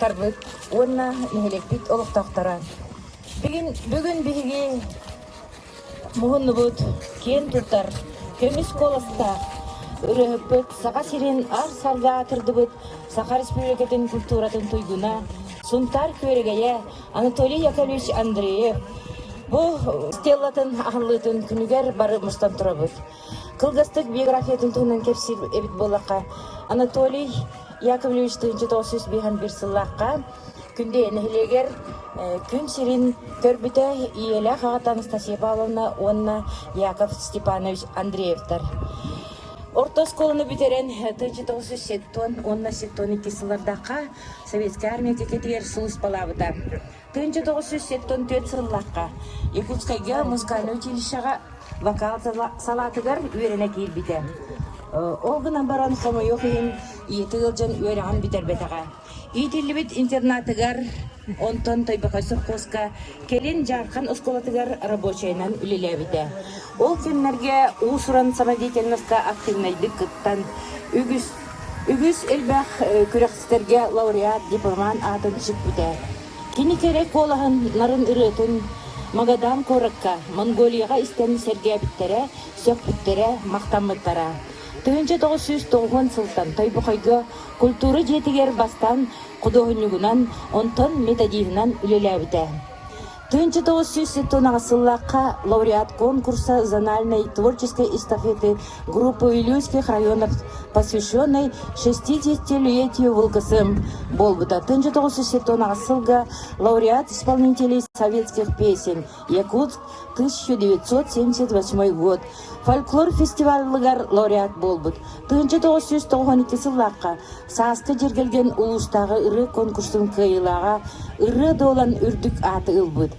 ыалдьыттарбыт уонна нэһилиэкпит олохтоохторо! Бүгүн, бүгүн биһиги муһуннубут, киэн туттар, көмүс куоластаах ырыаһыппыт Саха сирин ар-сарга аатырдыбыт Саха Республикатын культуратын туйгуна, Сунтаар күөрэгэйэ Анатолий Яковлевич Андреев бу стеллатын аһыллыытын күнүгэр бары мустан турабыт. Кылгастык биографиятын туһунан кэпсиир эбит буоллахха, Анатолий Яковлевич 1951 сыллаахха Күндэ нэһилиэгэр күн сирин көрбүтэ ийэлээх аҕата Анастасия Павловна уонна Яков Степанович Андреевтар. Орто оскуоланы бүтэрэн 1970 уонна 72 сыллардаахха Советскай армия кэккэтигэр сулууспалаабыта. 1974 сыллаахха Якутскайга музыкальнай училищеҕа вокал салаатыгар үөрэнэ киирбитэ. Ол гынан баран хомойуох иһин ийэтэ ыалдьан үөрэҕин бүтэрбэтэҕэ. Иитиллибит интернатыгар, онтон Тойбохой совхозка, кэлин Дьаархан оскуолатыгар рабочайынан үлэлээбитэ. Ол кэмнэргэ уус-уран самодеятельноска активнайдык кыттан, үгүс үгүс элбэх күрэхтэргэ лауреат, дипломант аатын сүкпүтэ. Кини кэрэ куолаһын нарын ырыатын Магадан куоракка, Монголияҕа истэн сэргээбиттэрэ, сөхпүттэрэ, махтаммыттара. 1990 сылтан Тойбохойго Культура дьиэтигэр бастаан худуоһунньугунан, онтон методиһынан үлэлээбитэ. 1978 сыллаахха лауреат конкурса зональной творческой эстафеты группы Вилюйских районов, посвященной 60-летию ВЛКСМ буолбута. 1978 сылга лауреат исполнителей советских песен Якутск 1978 год фольклор фестивалыгар лауреат буолбут. 1992 сыллаахха Сааскы дьиргэлгэн улуустааҕы ырыа конкурсун кыайыылааҕа Ырыа Дуолан үрдүк ааты ылбыт.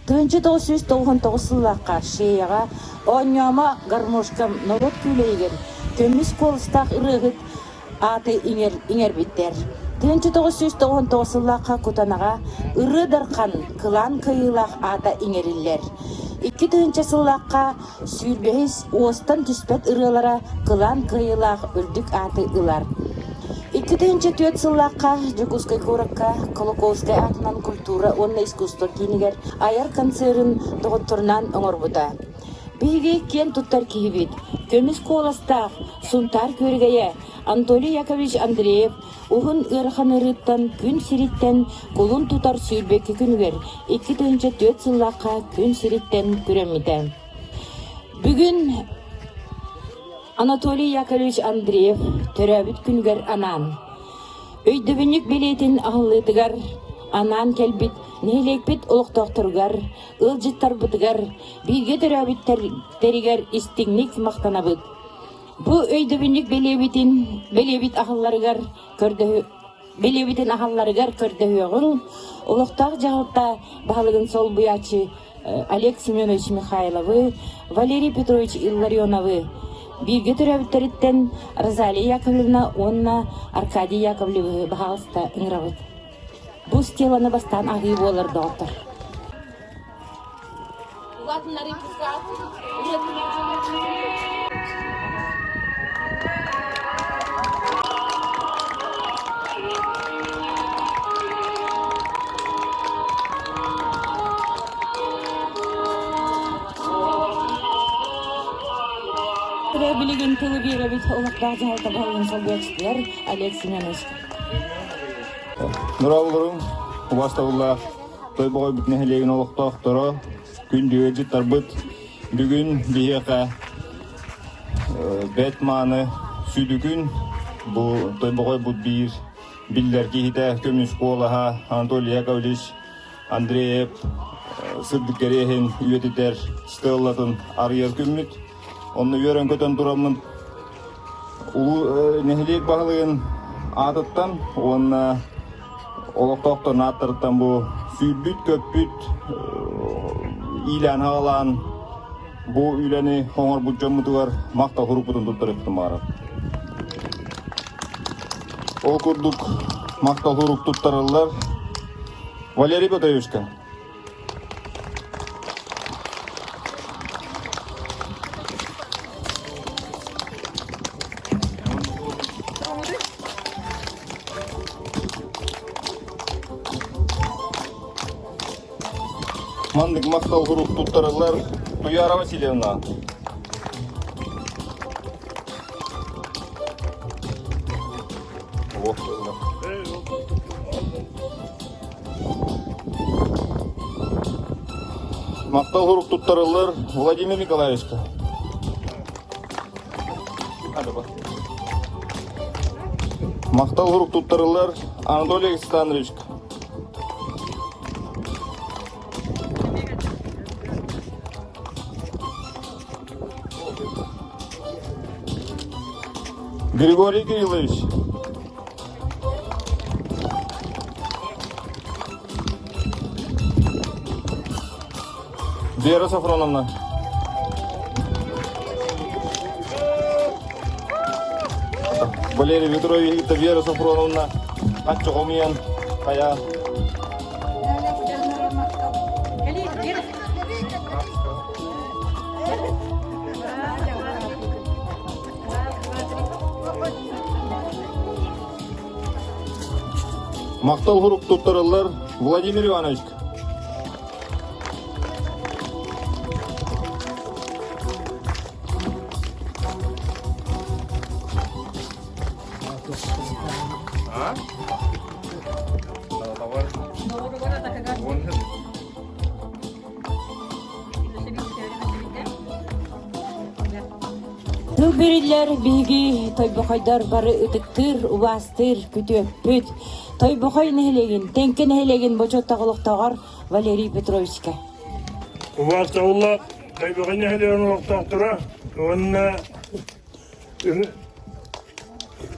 1999 сыллаахха Шеяҕа Оонньоомо гармошкам норуот күүлэйигэр көмүс куоластаах ырыаһыт ааты иҥэрбиттэр. 1999 сыллаахха Кутанаҕа Ырыа Дархан кылаан кыайыылаах аата иҥэриллэр. 2000 сыллаахха Сүүрбэһис уостан түспэт ырыалара кылаан кыайыылаах үрдүк ааты ылар. 2004 сыллаахха Дьокуускай куоракка Колокольскай аатынан культура уонна искусство киинигэр айар концерын доҕотторунаан оҥорбута. Биһиги киэн туттар киһибит, көмүс куоластаах Сунтаар күөрэгэйэ Анатолий Яковлевич Андреев уһун ыарахан ыарыыттан күн сириттэн кулун тутар сүүрбэкки күнүгэр 2004 сыллаахха күн сириттэн күрэммитэ. Бүгүн Анатолий Яковлевич Андреев төрөөбүт күнүгэр анаан өйдөбүнньүк билиэтин аһыллыытыгар анаан кэлбит нэһилиэкпит олохтоохторугар, ыалдьыттарбытыгар, бииргэ төрөөбүттэригэр истиҥник махтанабыт. Бу өйдөбүнньүк бэлиэбитин бэлиэбит аһылларыгар көрдөһү бэлиэбитин аһалларыгар көрдөһүөҕүҥ. Олохтоох дьаһалта баһылыгын солбуйааччы Олег Семенович Михайловы, Валерий Петрович Илларионовы бииргэ төрөөбүттэриттэн Розалия Яковлевна уонна Аркадий Яковлевы баһаалыста ыҥырабыт. Бу стеланы бастаан аһыы буолар доҕоттор. Билигин тылы биэрэбит олохтоох дьаһалта баһылыгын солбуйааччытыгар Олег Семенович. Нурауларым, убастабыллаах Тойбоҕойбут нэһилиэгин олохтоохторо, күндү ыалдьыттарбыт бүгүн биһиэхэ бэт мааны сүдүкүн бу Тойбоҕойбут биир биллэр киһитэ көмүс куолаһа Анатолий Яковлевич Андреев сырдык кэриэһин үйэтитэр стеллатын арыйар күммүт. Онно үөрэн-көтөн тураммын улуу нэһилиэк баһылыгын аатыттан уонна олохтоохторун ааттарыттан бу сүүрбүт-көппүт иилээн-хаҕалаан бу үлэни оҥорбут дьоммутугар махтал сурукпутун туттарыахпытын баҕарабыт. Ол курдук махтал сурук туттарыллар Валерий Петровичка. Маннык махтал сурук туттарыллар Туяра Васильевна. Махтал сурук туттарыллар Владимир Николаевичка. Махтал сурук туттарыллар Анатолий Александровичка. Григорий Кириллович. Вера Сафроновна. Валерий Петрович, Вера Сафроновна, Аччоҕомуйан, хайа. Махтал сурук туттарыллар Владимир Иванович. Тыл бэриллэр биһиги Тойбохойдор бары ытыктыыр, убаастыыр, күтүөппүт. Тойбохой нэһилиэгин, Тэҥкэ нэһилиэгин бочуоттаах олохтооҕор Валерий Петровичка. Убаастабыллаах Тойбохой нэһилиэгин олохтоохторо уонна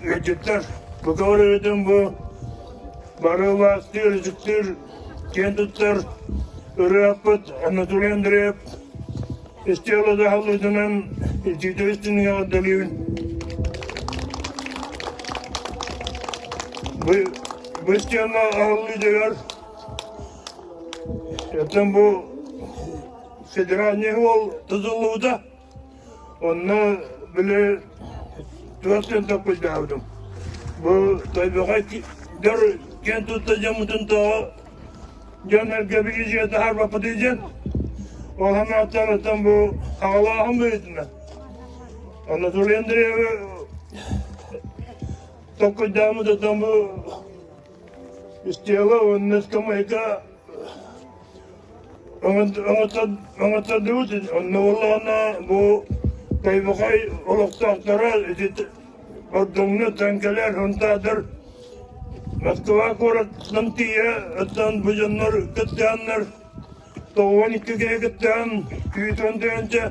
ыалдьыттар бу өрүтүн бу бары убаастыыр, ытыктыыр, киэн туттар ырыаппыт Анатолий Андреев Истиэла даһаллыытынан итиитэ истиҥҥэ эҕэрдэлиибин. Бу бу истиэла аһыллыытыгар оттон бу федеральный уол тутуллубута. Онно били туох диэн толкуйдаабытым. Бу Тойбохой дьон киэн тутта дьоммутун тоҕо дьон эргэ биһиги таһаарбаппытый диэн ол санааттан бу аҕалааһын быһыытынан Анатолий Андреевы толкуйдаабыт оттон бу истиэла уонна скамейка оҥоттордубут онно буоллаҕына бу Тойбохой олохтоохторо ити Ордуҥҥа тэҥкэлэр Һунтаардар Москва куораттан тиийэ оттон бу дьоннор кыттыһаннар 92 киһи кыттыһан 110 тыһыынча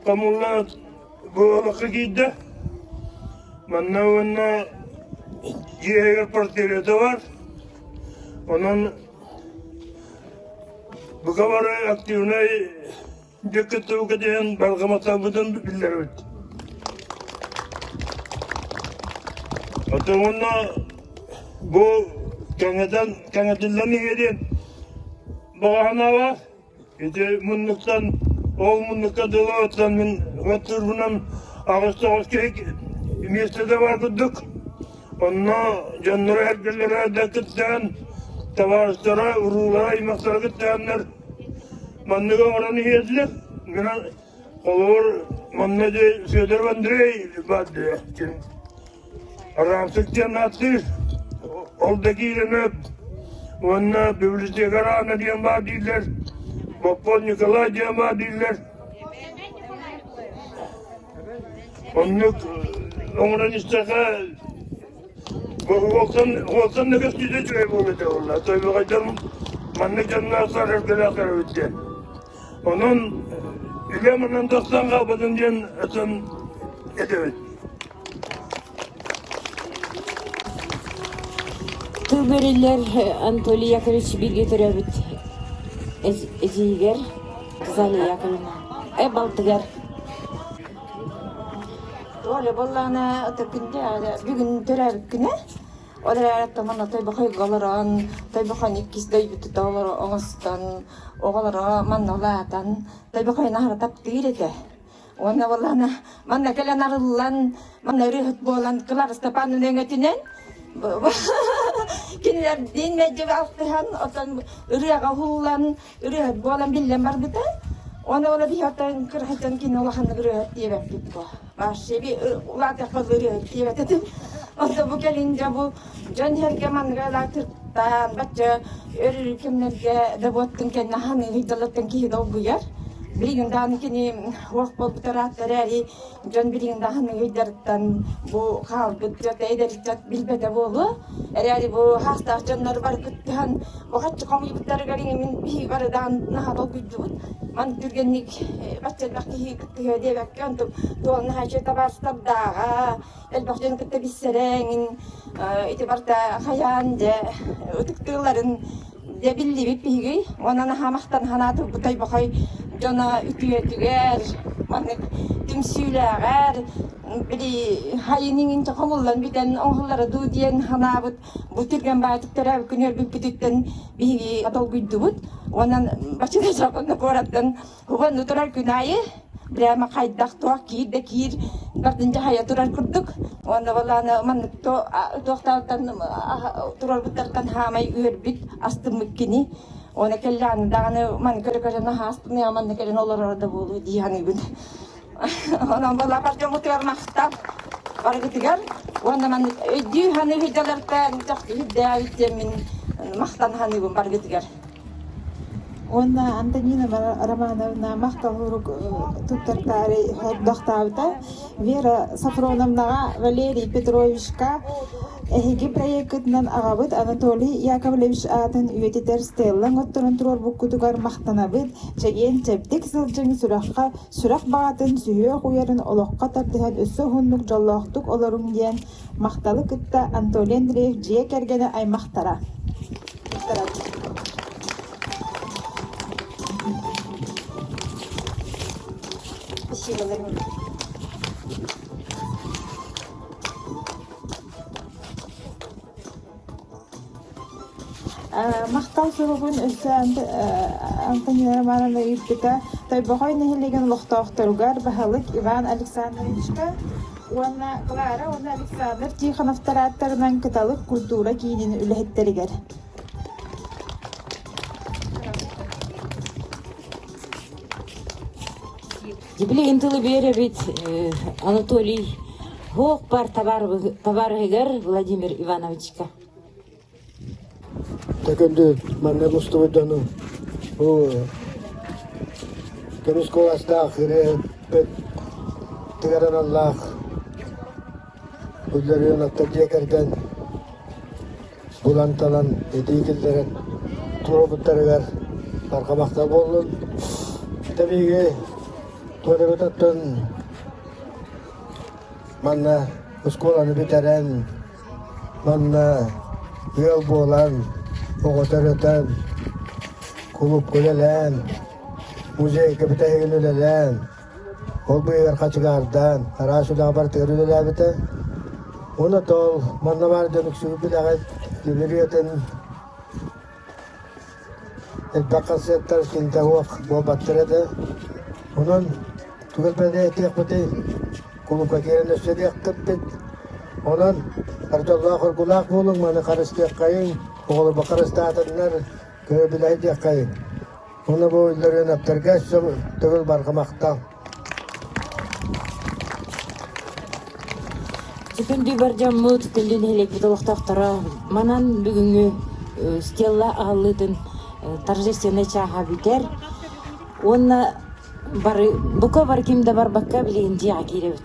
хомулла бу олоххо киирдэ. Манна уонна дьиэ портрета бар. Онон бука бары активнай Дьэ диэн барҕаматаабытын биллэрбит. Оттон уонна бу кэҥэтэн кэҥэтиллэн иһиэ диэн баҕа санаалаах. Ити муннуктан ол муннукка дылы оттон мин оттуурбунан 89 киһи миэстэтэ баар курдук. Онно дьонноро эргэлэрэ да кыттыһан, табаарыстара, уруулара, аймахтара кыттыһаннар Манныгы оҥорон иһиэтилэр. Гынан холобур манна дии Федоров Андрей баар дии ким Араамсык диэн ааттыыр. Ол да киирэн уонна библиотека Рана диэн баар дииллэр. Боппон Николай диэн баар дииллэр. Оннук оҥорон истэххэ Уолсан уолсан да көстүүтэ үчүгэй буолуо этэ буолла. Тойбохойдор маннык дьонноохтор өргөлөөхтөр эбит диэн. Онон үлэ манан тахсан хаалбатын диэн атын этэбит. Тыл бэриллэр Анатолий Яковлевич бииргэ төрөөбүт эдьиийигэр Розалия Яковлевна, э балтыгар Оля буоллаҕына ытыркынтэ бүгүн төрөөбүт күнэ. Ол эрээри оттон Тойбохойго олорон, Тойбохойун иккис дойдутута олоро оҥостон, оҕолоро манна улаатан, Тойбохойун аһара таптыыр этэ. Уонна буоллаҕына манна кэлэн арыллан, манна ырыаһыт буолан, Клара Степановна өҥөтүнэн. Кинилэрдиин мэлдьи алтыһан, оттон ырыаҕа уһуллан, ырыаһыт буолан биллэн барбыта. Оны ола биһи оттон кырахайтан кини улаханнык ырыаһыт диэбэппит бу. Вообще би улаатыахпар ырыаһыт диэбэт этим. Онто бу кэлин дьэ бу дьон иһэргэ манныга ылаатыртаан бачча өр кэмнэргэ да буоттун кэннэ ханыыһыйдалартан киһи долгуйар. Билигин даҕаны кини уох буолбут ыраатта эрээри дьон билигин даҕаны ыйдарыттан бу хаалбыт дьон эдэр ыччат билбэтэ буолуо. Эрээри бу хаастаах дьоннор бары кыттыһан бу хаччы хомуйбуттарыгар мин биһиги бары даҕаны наһаа долгуйдубут. Ман түргэнник бачча элбэх киһи кыттыһыа диэбэккэ онтум туол наһаа үчүгэй табаарыстардааҕа элбэх дьон кытта билсэрэ эҥин ити барыта хайаан дьэ ытыктыылларын Дьэ биллибит биһиги уонна наһаа махтан санаатыбыт Тойбохой дьоно үтүөтүгэр, маннык түмсүүлээҕэр, били хайын иҥин хомуллан бүтэн оҥоһуллара дуу диэн санаабыт бу түргэн баайтык төрөөбүт күн өлбүппүтүттэн биһиги долгуйдубут. Уонна бачча соконно куораттан Уонна турар күн аайы прямо хайдах туох киир да киир бардын дьаһайа турар курдук. Уонна балааны маннык туохтаалтан турарбыттартан хаамай үөрбүт, астыммыт кини. Уонна кэллэҕинэ даҕаны маны көрө-көрө наһаа астыныа манна кэлэн олорор да буолуо дии саныыбын. Онон буолла бар дьоммутугар махтал барыгытыгар. Уонна маннык өйдүү саныы сылдьаллартан чахчы үрдээбит диэммин махтана саныыбын барыгытыгар. Уонна Антонина Романовна махтал сурук туттартаары сорудахтаабыта. Вера Софроновнаҕа Валерий Петровичка эһиги проеккытынан аҕабыт Анатолий Яковлевич аатын үйэтитэр стелла оҥотторон туруорбуккутугар махтанабыт. Чэгиэн чэбдик сылдьыҥ, сүрэххэ сүрэх баҕатын, сүһүөх уйарын олоххо тардыһан өссө уһуннук дьоллоохтук олоруҥ диэн махталы кытта Анатолий Андреев дьиэ кэргэнэ аймахтара. Спасибо, Махтал суругун өссө Антонина Романовна ыыппыта Тойбохой нэһилиэгин олохтоохторугар баһылык Иван Александровичка уонна Клара уонна Александр Тихоновтар ааттарынан Кыталык культура киинин үлэһиттэригэр. Билигин тылы биэрэбит Анатолий Һуох бар табаарыһыгар Владимир Ивановичка. Төкөндү манна мустубут дьону бу көмүс куоластаах ырыаһыппыт тыгар аналлаах Үллэрионовтар дьиэ кэргэн булан-талан этии киллэрэн туруорбуттарыгар барҕа махтал буоллун. Тэбииги туорабыт оттон манна оскуоланы бүтэрэн Манна ыал буолан, оҕо төрөтөн, кулуупка үлэлээн, музейга бүтэһигин үлэлээн, ол быыһыгар хачыгаардаан, араас үлэҕэ барытыгар үлэлээбитэ. Уонна ол манна баар дьон үксүгү билэҕит, тимир үйэтин Элбэх концерттар кинитэ суох буолбаттар этэ. Онон тугу элбэҕи этиэхпитий, кулуупка киирэн өссө диэхпит. Онон дьоллоох-оргулаах буолуҥ, маны харыстыаххайыҥ, оҕолорбут харыстаатыннар, көрө-билэ диэххэйиҥ. Уонна бу Илларионовтарга өссө төгүл барҕа махтал. Күндү бар дьоммут, күндү нэһилиэкпит олохтоохторо, манан бүгүҥҥү стелла аһыллыытын торжественнай чааһа бүтэр. Уонна бары, бука бары ким да барбакка билигин дьиэҕэ киирэбит.